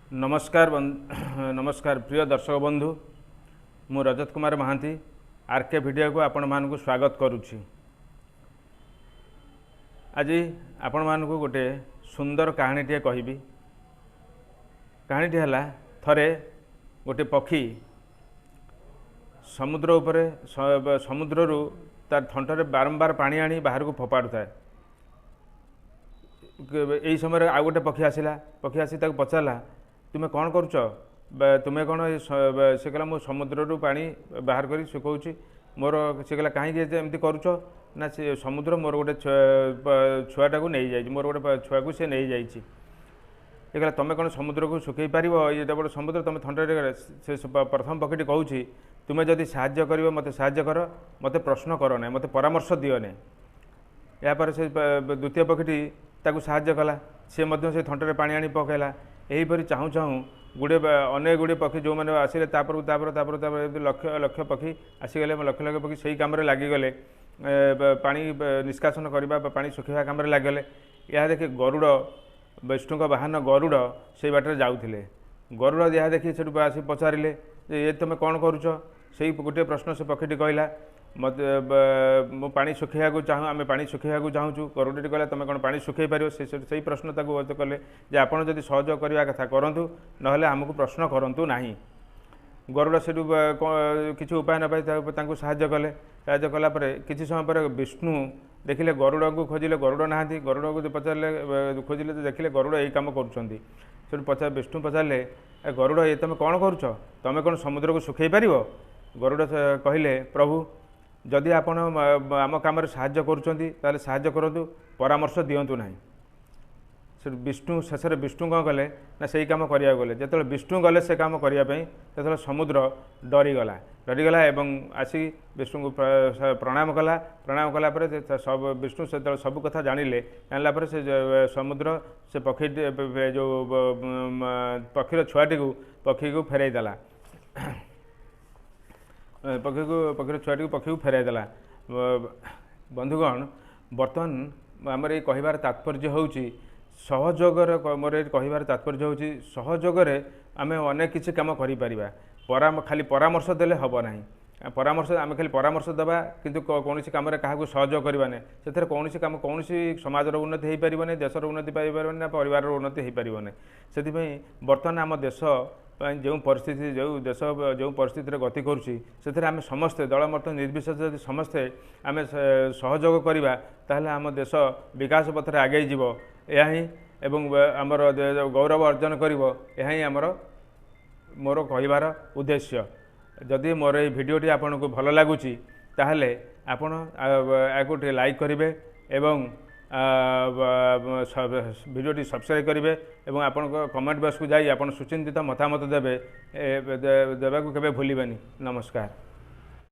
ନମସ୍କାର ନମସ୍କାର ପ୍ରିୟ ଦର୍ଶକ ବନ୍ଧୁ, ମୁଁ ରଜତ କୁମାର ମହାନ୍ତି ଆର୍ କେ ଭିଡ଼ିଓକୁ ଆପଣମାନଙ୍କୁ ସ୍ୱାଗତ କରୁଛି। ଆଜି ଆପଣମାନଙ୍କୁ ଗୋଟେ ସୁନ୍ଦର କାହାଣୀଟିଏ କହିବି। କାହାଣୀଟି ହେଲା, ଥରେ ଗୋଟେ ପକ୍ଷୀ ସମୁଦ୍ର ଉପରେ ସମୁଦ୍ରରୁ ତାର ଥଣ୍ଟରେ ବାରମ୍ବାର ପାଣି ଆଣି ବାହାରକୁ ଫୋପାଡ଼ୁଥାଏ। ଏହି ସମୟରେ ଆଉ ଗୋଟେ ପକ୍ଷୀ ଆସିଲା। ପକ୍ଷୀ ଆସି ତାକୁ ପଚାରିଲା, ତୁମେ କ'ଣ କରୁଛ? ତୁମେ କ'ଣ? ସେ କହିଲା, ମୁଁ ସମୁଦ୍ରରୁ ପାଣି ବାହାର କରି ଶୁଖାଉଛି ମୋର। ସେ କହିଲା, କାହିଁକି ଏମିତି କରୁଛ? ନା, ସେ ସମୁଦ୍ର ମୋର ଗୋଟେ ଛୁଆଟାକୁ ନେଇଯାଇଛି, ମୋର ଗୋଟେ ଛୁଆକୁ ସେ ନେଇଯାଇଛି। ସେ କହିଲା, ତୁମେ କ'ଣ ସମୁଦ୍ରକୁ ଶୁଖାଇ ପାରିବ? ଏଇଟା ବଡ଼ ସମୁଦ୍ର, ତୁମେ ଥଣ୍ଡାରେ। ସେ ପ୍ରଥମ ପକ୍ଷୀଟି କହୁଛି, ତୁମେ ଯଦି ସାହାଯ୍ୟ କରିବ ମୋତେ ସାହାଯ୍ୟ କର, ମୋତେ ପ୍ରଶ୍ନ କର ନାହିଁ, ମୋତେ ପରାମର୍ଶ ଦିଅ ନାହିଁ। ଏହାପରେ ସେ ଦ୍ୱିତୀୟ ପକ୍ଷୀଟି ତାକୁ ସାହାଯ୍ୟ କଲା। ସେ ମଧ୍ୟ ସେ ଥଣ୍ଟରେ ପାଣି ଆଣି ପକାଇଲା। ଏହିପରି ଚାହୁଁ ଚାହୁଁ ଗୁଡ଼ିଏ ଅନେକ ଗୁଡ଼ିଏ ପକ୍ଷୀ ଯେଉଁମାନେ ଆସିଲେ, ତାପରକୁ ତାପରେ ତାପରେ ତାପରେ ଏମିତି ଲକ୍ଷ ଲକ୍ଷ ପକ୍ଷୀ ଆସିଗଲେ। ଲକ୍ଷ ଲକ୍ଷ ପକ୍ଷୀ ସେଇ କାମରେ ଲାଗିଗଲେ, ପାଣି ନିଷ୍କାସନ କରିବା ବା ପାଣି ଶୁଖାଇବା କାମରେ ଲାଗିଗଲେ। ଏହା ଦେଖି ଗରୁଡ଼, ବିଷ୍ଣୁଙ୍କ ବାହନ ଗରୁଡ଼ ସେଇ ବାଟରେ ଯାଉଥିଲେ। ଗରୁଡ଼ ଏହା ଦେଖି ସେଠୁ ଆସି ପଚାରିଲେ ଯେ, ଏ ତୁମେ କ'ଣ କରୁଛ? ସେଇ ଗୋଟିଏ ପ୍ରଶ୍ନ ସେ ପକ୍ଷୀଟି କହିଲା, ମୋତେ ମୁଁ ପାଣି ଶୁଖାଇବାକୁ ଚାହୁଁ, ଆମେ ପାଣି ଶୁଖାଇବାକୁ ଚାହୁଁଛୁ। ଗରୁଡ଼ଟି କହିଲା, ତୁମେ କ'ଣ ପାଣି ଶୁଖାଇ ପାରିବ? ସେ ସେଇ ପ୍ରଶ୍ନ ତାକୁ କଲେ ଯେ, ଆପଣ ଯଦି ସହଯୋଗ କରିବା କଥା କରନ୍ତୁ, ନହେଲେ ଆମକୁ ପ୍ରଶ୍ନ କରନ୍ତୁ ନାହିଁ। ଗରୁଡ଼ ସେଠୁ କିଛି ଉପାୟ ନ ପାଇ ତାଙ୍କୁ ସାହାଯ୍ୟ କଲେ। ସାହାଯ୍ୟ କଲା ପରେ କିଛି ସମୟ ପରେ ବିଷ୍ଣୁ ଦେଖିଲେ, ଗରୁଡ଼ଙ୍କୁ ଖୋଜିଲେ, ଗରୁଡ଼ ନାହାନ୍ତି। ଗରୁଡ଼ଙ୍କୁ ପଚାରିଲେ, ଖୋଜିଲେ, ଦେଖିଲେ ଗରୁଡ଼ ଏଇ କାମ କରୁଛନ୍ତି। ସେଠୁ ବିଷ୍ଣୁ ପଚାରିଲେ, ଏ ଗରୁଡ଼, ଏ ତୁମେ କ'ଣ କରୁଛ? ତୁମେ କ'ଣ ସମୁଦ୍ରକୁ ଶୁଖାଇ ପାରିବ? ଗରୁଡ଼ କହିଲେ, ପ୍ରଭୁ, ଯଦି ଆପଣ ଆମ କାମରେ ସାହାଯ୍ୟ କରୁଛନ୍ତି ତାହେଲେ ସାହାଯ୍ୟ କରନ୍ତୁ, ପରାମର୍ଶ ଦିଅନ୍ତୁ ନାହିଁ। ସେଠୁ ବିଷ୍ଣୁ ଶେଷରେ ବିଷ୍ଣୁ କ'ଣ କଲେ ନା, ସେଇ କାମ କରିବାକୁ ଗଲେ। ଯେତେବେଳେ ବିଷ୍ଣୁ ଗଲେ ସେ କାମ କରିବା ପାଇଁ, ସେତେବେଳେ ସମୁଦ୍ର ଡରିଗଲା, ଡରିଗଲା ଏବଂ ଆସି ବିଷ୍ଣୁଙ୍କୁ ପ୍ରଣାମ କଲା। ପ୍ରଣାମ କଲା ପରେ ବିଷ୍ଣୁ ସେତେବେଳେ ସବୁ କଥା ଜାଣିଲେ। ଜାଣିଲା ପରେ ସେ ସମୁଦ୍ର ସେ ପକ୍ଷୀ ଯେଉଁ ପକ୍ଷୀର ଛୁଆଟିକୁ ପକ୍ଷୀକୁ ଫେରାଇ ଦେଲା, ପକ୍ଷୀକୁ ପକ୍ଷୀର ଛୁଆଟିକୁ ପକ୍ଷୀକୁ ଫେରାଇ ଦେଲା। ବନ୍ଧୁଗଣ, ବର୍ତ୍ତମାନ ଆମର ଏଇ କହିବାର ତାତ୍ପର୍ଯ୍ୟ ହେଉଛି ସହଯୋଗର, ମୋର ଏଇ କହିବାର ତାତ୍ପର୍ଯ୍ୟ ହେଉଛି ସହଯୋଗରେ ଆମେ ଅନେକ କିଛି କାମ କରିପାରିବା। ଖାଲି ପରାମର୍ଶ ଦେଲେ ହେବ ନାହିଁ। ପରାମର୍ଶ ଆମେ ଖାଲି ପରାମର୍ଶ ଦେବା କିନ୍ତୁ କୌଣସି କାମରେ କାହାକୁ ସହଯୋଗ କରିବା ନାହିଁ, ସେଥିରେ କୌଣସି କାମ କୌଣସି ସମାଜର ଉନ୍ନତି ହୋଇପାରିବ ନାହିଁ, ଦେଶର ଉନ୍ନତି ପାଇପାରିବନି ନା ପରିବାରର ଉନ୍ନତି ହୋଇପାରିବ ନାହିଁ। ସେଥିପାଇଁ ବର୍ତ୍ତମାନ ଆମ ଦେଶ ପାଇଁ ଯେଉଁ ପରିସ୍ଥିତି, ଯେଉଁ ଦେଶ ଯେଉଁ ପରିସ୍ଥିତିରେ ଗତି କରୁଛି, ସେଥିରେ ଆମେ ସମସ୍ତେ ଦଳମତ ନିର୍ବିଶେଷ ଯଦି ସମସ୍ତେ ଆମେ ସହଯୋଗ କରିବା, ତାହେଲେ ଆମ ଦେଶ ବିକାଶ ପଥରେ ଆଗେଇ ଯିବ, ଏହା ହିଁ ଏବଂ ଆମର ଗୌରବ ଅର୍ଜନ କରିବ। ଏହା ହିଁ ଆମର ମୋର କହିବାର ଉଦ୍ଦେଶ୍ୟ। ଯଦି ମୋର ଏଇ ଭିଡ଼ିଓଟି ଆପଣଙ୍କୁ ଭଲ ଲାଗୁଛି, ତାହେଲେ ଆପଣ ଏହାକୁ ଟିକେ ଲାଇକ୍ କରିବେ ଏବଂ ଭିଡ଼ିଓଟି ସବସ୍କ୍ରାଇବ୍ କରିବେ ଏବଂ ଆପଣଙ୍କ କମେଣ୍ଟ ବକ୍ସକୁ ଯାଇ ଆପଣ ସୁଚିନ୍ତିତ ମତାମତ ଦେବେ, ଦେବାକୁ କେବେ ଭୁଲିବେନି। ନମସ୍କାର।